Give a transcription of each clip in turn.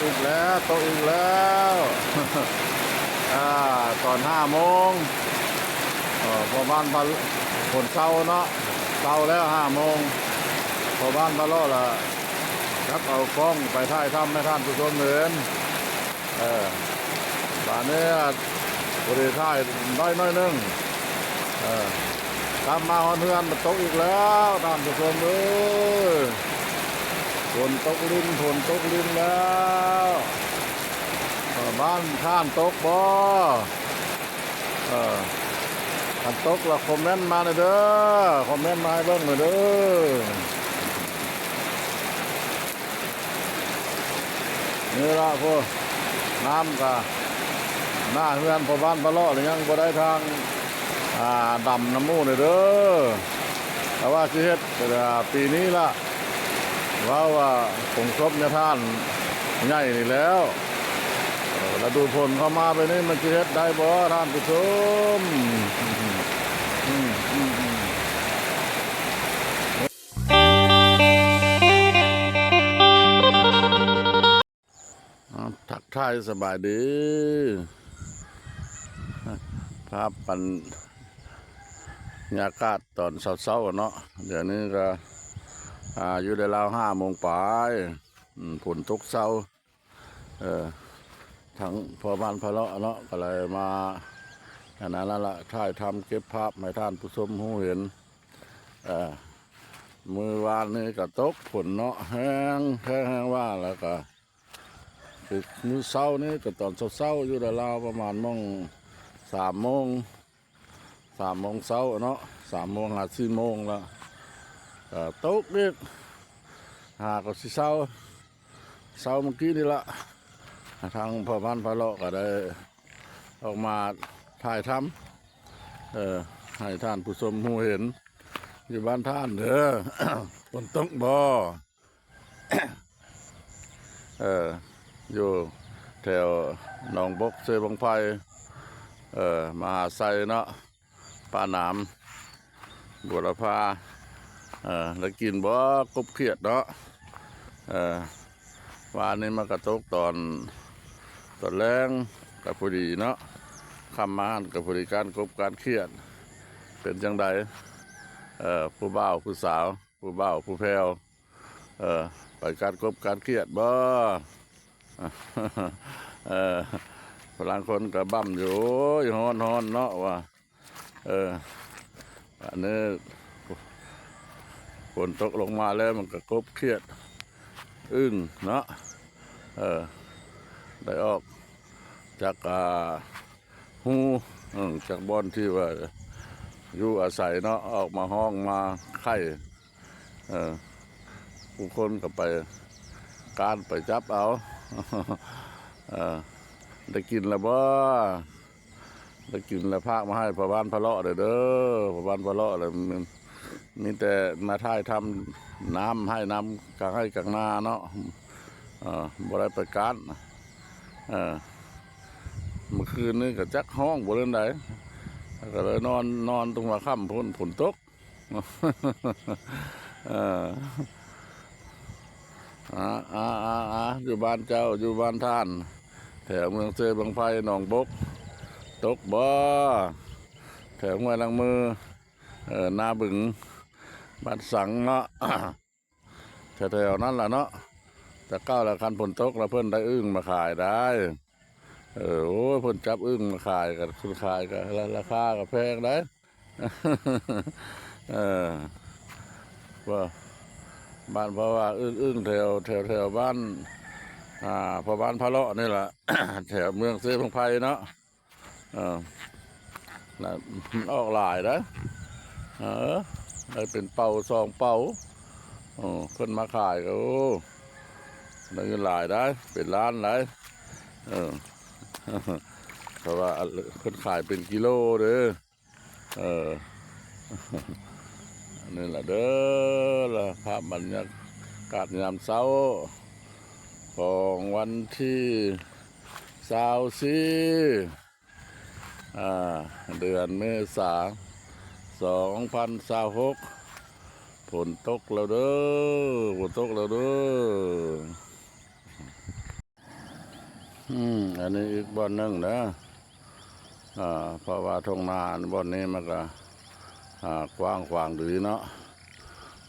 ອີກແລ້ວ ຕົກອີກແລ້ວ ອາ ຕອນຫ້າໂມງ ເອີ ປະມານ ຝົນເຊົາເນາະ ເຊົາແລ້ວຫ້າໂມງ ພໍ່ບ້ານພາເລາະລະຈັກເອົາກ້ອງໄປຖ່າຍທຳໃຫ້ທ່ານຜູ້ຊົມເຫັນ. ເອີ ບາດນີ້ພໍດີຖ່າຍໄດ້ໜ້ອຍໜຶ່ງ ເອີ ກັບມາຮອດເຮືອນມັນຕົກອີກແລ້ວ ທ່ານຜູ້ຊົມເອີຍ ຝົນຕົກລິນ ຝົນຕົກລິນແລ້ວ ເອີ ບ້ານທ່ານຕົກບໍ່? ເອີ ຄັນຕົກລະຄອມເມັນມາແດ່ເດີ ຄອມເມັນມາໃຫ້ເບິ່ງແດ່ເດີ ນີ້ລະ ໂອ້ ນ້ຳກະໜ້າເຮືອນພໍ່ບ້ານພາເລາະ ຍັງບໍ່ໄດ້ທາງ ອາ ດຳນຳໝູ່ແດ່ເດີ ແຕ່ວ່າຊິເຮັດ ອາ ປີນີ້ລະ ເວົ້າວ່າ ສົງສົບຍາທ່ານໃຫຍ່ນີ້ແລ້ວ ລະດູຝົນເຂົ້າມາແບບນີ້ ມັນຊິເຮັດໄດ້ບໍ່ທ່ານຜູ້ຊົມ? ອາ ທັກທາຍສະບາຍດີ ພາບບັນຍາກາດຕອນເຊົ້າໆເນາະ ດຽວນີ້ກະ ອາ ຢູ່ໃນລາວຫ້າໂມງປາຍ ຝົນຕົກເຊົາ ເອີ ທາງພໍ່ບ້ານພາເລາະເນາະ ກະເລີຍມາ ອັນນັ້ນລະ ຖ່າຍທຳເກັບພາບໃຫ້ທ່ານຜູ້ຊົມຮູ້ເຫັນ ເອີ ມື້ວານນີ້ກະຕົກຝົນເນາະ ແຮງແທ້ແຮງວ່າ ລະກະ ຄືມື້ເຊົ້ານີ້ກະຕອນເຊົ້າໆ ຢູ່ລາວໆ ປະມານໂມງ ສາມໂມງ ສາມໂມງເຊົ້າເນາະ ສາມໂມງຫາສີ່ໂມງລະ ກະຕົກອີກ ຫາກໍຊິເຊົາ ເຊົ້າມື້ກີ້ນີ້ລະ ທາງພໍ່ບ້ານພາເລາະກະໄດ້ອອກມາຖ່າຍທຳ ເອີ ໃຫ້ທ່ານຜູ້ຊົມຮູ້ເຫັນ ຢູ່ບ້ານທ່ານເດີ ຝົນຕົກບໍ່? ເອີ ຢູ່ແຖວໜອງບົກ ເຊບັ້ງໄຟ ເອີ ມະຫາໄຊເນາະ ປາໜາມ ບົວລະພາ ເອີ ໄດ້ກິນບໍ່ ກົບຂຽດເນາະ ເອີ ວານນີ້ມັນກະຕົກຕອນ ຕອນແລງກະພໍດີເນາະ ຄ່ຳມາຫັ້ນກະພໍດີ ການກົບການຂຽດ ເປັນຈັ່ງໃດ ເອີ ຜູ້ບ່າວຜູ້ສາວ ຜູ້ບ່າວຜູ້ແພ້ວ ເອີ ໄປການກົບການຂຽດບໍ່? ເອີ ພະລາງຄົນກະບຳຢູ່ ໂອ້ຍ ຮ້ອນໆ ເນາະວ່າ ເອີ ອັນນີ້ຝົນຕົກລົງມາແລ້ວ ມັນກະກົບຂຽດ ອຶ່ງເນາະ ເອີ ໄດ້ອອກຈາກ ອ່າ ຮູ ເອີ ຈາກບ່ອນທີ່ວ່າຢູ່ອາໄສເນາະ ອອກມາຮ້ອງມາໄຂ່ ເອີ ຜູ້ຄົນກະໄປການໄປຈັບເອົາ ເອີ ໄດ້ກິນລະບໍ່? ໄດ້ກິນລະພາກມາໃຫ້ພໍ່ບ້ານພາເລາະເດີ ພໍ່ບ້ານພາເລາະລະ ມີແຕ່ມາຖ່າຍທຳນຳໄຮ່ນຳກາງໄຮ່ກາງນາເນາະ ເອີ ບໍ່ໄດ້ໄປການ ເອີ ມື້ຄືນນີ້ກະຈັກຮ້ອງບໍ່ເລື່ອງໃດ ກະເລີຍນອນ ນອນຕົງຫົວຄ່ຳພຸ້ນ ຝົນຕົກ ເອີ ອາ ອາ ອາ ອາ ຢູ່ບ້ານເຈົ້າ ຢູ່ບ້ານທ່ານ ແຖວເມືອງເຊບັ້ງໄຟ ໜອງບົກ ຕົກບໍ່? ແຖວຫ້ວຍລາງມື ເອີ ນາບຶງ ບ້ານສັງເນາະ ແຖວໆນັ້ນລະເນາະ ແຕ່ເກົ່າລະຄັນຝົນຕົກລະເພິ່ນໄດ້ອຶ່ງມາຂາຍໄດ໋ ເອີ ໂອ້ຍ ເພິ່ນຈັບອຶ່ງມາຂາຍ ກະຄົນຂາຍກະລາຄາກະແພງໄດ໋ ເອີ ວ່າ ບ້ານ ເພາະວ່າອຶ່ງ ອຶ່ງແຖວ ແຖວ ແຖວບ້ານ ອ່າ ພໍ່ບ້ານພາເລາະນີ້ລະ ແຖວເມືອງເຊບັ້ງໄຟເນາະ ເອີ ລະມັນອອກຫຼາຍໄດ໋ ເອີ ໄດ້ເປັນເປົາສອງເປົາ ເອີ ເພິ່ນມາຂາຍກະ ໂອ້ ໄດ້ເງິນຫຼາຍໄດ໋ ເປັນລ້ານໄດ໋ ເອີ ເພາະວ່າເພິ່ນຂາຍເປັນກິໂລເດີ ເອີ ນີ້ລະເດີ ລະພາບບັນຍາກາດຍາມເຊົ້າ ຂອງວັນທີຊາວສີ່ ອ່າ ເດືອນເມສາ ສອງພັນຊາວຫົກ ຝົນຕົກແລ້ວເດີ ຝົນຕົກແລ້ວເດີ. ອືມ ອັນນີ້ອີກບ່ອນໜຶ່ງເດີ ອ່າ ເພາະວ່າທົ່ງນາບ່ອນນີ້ມັນກະ ອ່າ ກວ້າງຂວາງດີເນາະ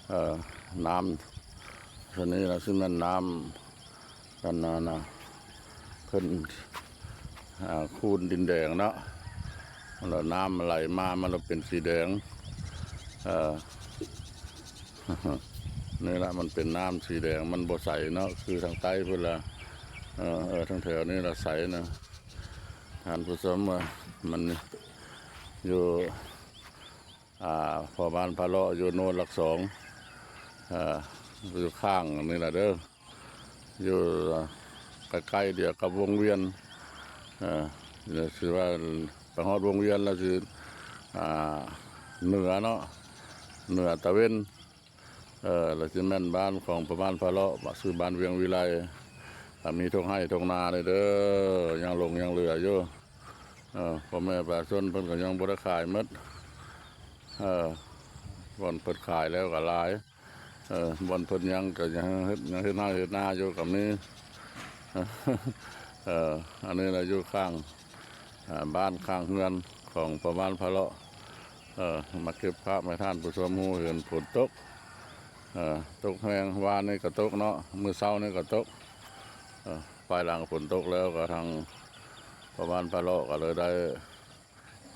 ເອີ ນ້ຳ ໂຕນີ້ລະຊິແມ່ນນ້ຳ ອັນນັ້ນນະ ເພິ່ນ ອ່າ ຄູນດິນແດງເນາະ ແລ້ວນ້ຳມັນໄຫຼມາ ມັນລະເປັນສີແດງ ເອີ ນີ້ລະ ມັນເປັນນ້ຳສີແດງ ມັນບໍ່ໃສເນາະ ຄືທາງໃຕ້ພຸ້ນລະ ເອີ ເອີ ທາງແຖວນີ້ລະໃສນະ ທ່ານຜູ້ຊົມ ວ່າມັນຢູ່ ອ່າ ພໍ່ບ້ານພະເລາະ ຢູ່ໂນນຫຼັກສອງ ເອີ ຢູ່ຂ້າງນີ້ລະເດີ ຢູ່ໃກ້ໆດຽວກັບວົງວຽນ ເອີ ຊິວ່າໄປຮອດວົງວຽນແລ້ວຊິ ອ່າ ເໜືອເນາະ ເໜືອຕາເວັນ ເອີ ແລ້ວຊິແມ່ນບ້ານຂອງພໍ່ບ້ານພະເລາະ ຊື່ບ້ານວຽງວິໄລ ກໍມີທົ່ງໄຮ່ທົ່ງນາເລີຍເດີ ຍັງຫຼົງຍັງເຫຼືອຢູ່ ເອີ ພໍ່ແມ່ປະຊາຊົນເພິ່ນກໍຍັງບໍ່ໄດ້ຂາຍໝົດ ເອີ ບ່ອນເພິ່ນຂາຍແລ້ວກໍຫຼາຍ ເອີ ບ່ອນເພິ່ນຍັງກໍຍັງເຮັດ ຍັງເຮັດໄຮ່ເຮັດນາຢູ່ກໍມີ ເອີ ອັນນີ້ລະຢູ່ຂ້າງ ອ່າ ບ້ານຂ້າງເຮືອນຂອງພໍ່ບ້ານພະເລາະ ເອີ ມາເກັບພາບໃຫ້ທ່ານຜູ້ຊົມຮູ້ເຫັນ ຝົນຕົກ ເອີ ຕົກແຮງ ວານນີ້ກໍຕົກເນາະ ມື້ເຊົ້ານີ້ກໍຕົກ ເອີ ພາຍຫຼັງຝົນຕົກແລ້ວກໍທາງພໍ່ບ້ານພະເລາະກໍເລີຍໄດ້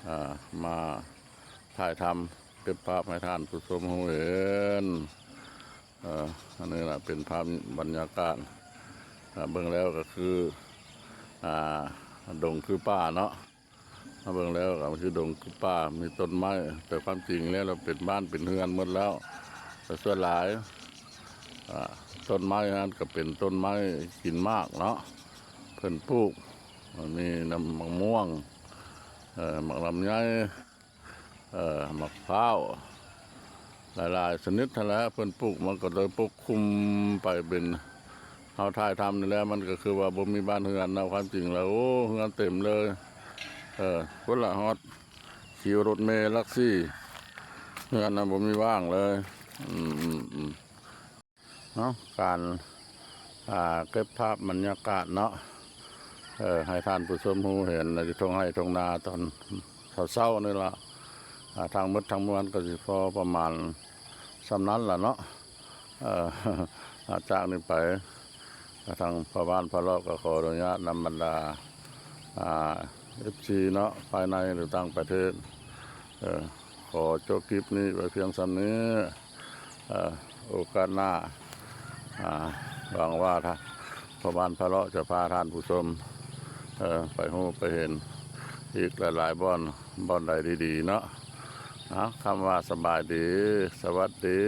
ອ່າ ມາຖ່າຍທຳເກັບພາບໃຫ້ທ່ານຜູ້ຊົມຮູ້ເຫັນ ເອີ ອັນນີ້ລະເປັນພາບບັນຍາກາດ ເບິ່ງແລ້ວກໍຄື ອ່າ ດົງຄືປ່າເນາະ ມາເບິ່ງແລ້ວກໍຄືດົງຄືປ່າ ມີຕົ້ນໄມ້ ແຕ່ຄວາມຈິງແລ້ວລະເປັນບ້ານເປັນເຮືອນໝົດແລ້ວ ແຕ່ສ່ວນຫຼາຍ ອ່າ ຕົ້ນໄມ້ນັ້ນກໍເປັນຕົ້ນໄມ້ກິນໝາກເນາະ ເພິ່ນປູກ ມັນມີນຳໝາກມ່ວງ ເອີ ໝາກລຳໄຍ ເອີ ໝາກພ້າວ ຫຼາຍໆຊະນິດຫັ້ນແຫຼະ ເພິ່ນປູກ ມັນກໍເລີຍປົກຄຸມໄປເປັນ ເຮົາຖ່າຍທຳນີ້ແຫຼະ ມັນກໍຄືວ່າບໍ່ມີບ້ານເຮືອນເນາະ ຄວາມຈິງແລ້ວ ໂອ້ ເຮືອນເຕັມເລີຍ ເອີ ພຸ້ນລະ ຮອດຄິວລົດເມຫຼັກສີ່ ເຮືອນນະບໍ່ມີວ່າງເລີຍ ອືມໆໆ. ເນາະ ການ ອ່າ ເກັບພາບບັນຍາກາດເນາະ ເອີ ໃຫ້ທ່ານຜູ້ຊົມຮູ້ເຫັນຢູ່ທົ່ງໄຮ່ທົ່ງນາຕອນເຊົ້າໆນີ້ລະ ອ່າ ທັງໝົດທັງມວນກໍຊິພໍປະມານສ່ຳນັ້ນລະເນາະ ເອີ ຈາກນີ້ໄປ ທາງພໍ່ບ້ານພະເລາະກໍຂໍອະນຸຍາດນຳບັນດາ ອ່າ ເອັຟຊີເນາະ ພາຍໃນ ຫຼື ຕ່າງປະເທດ ເອີ ຂໍຈົບຄລິບນີ້ໄວ້ພຽງສ່ຳນີ້ ເອີ ໂອກາດໜ້າ ອ່າ ຫວັງວ່າ ພໍ່ບ້ານພະເລາະຈະພາທ່ານຜູ້ຊົມ ເອີ ໄປຮູ້ໄປເຫັນອີກຫຼາຍໆບ່ອນ ບ່ອນໃດດີໆເນາະ ເອົາ ຄຳວ່າສະບາຍດີ ສະຫວັດດີ.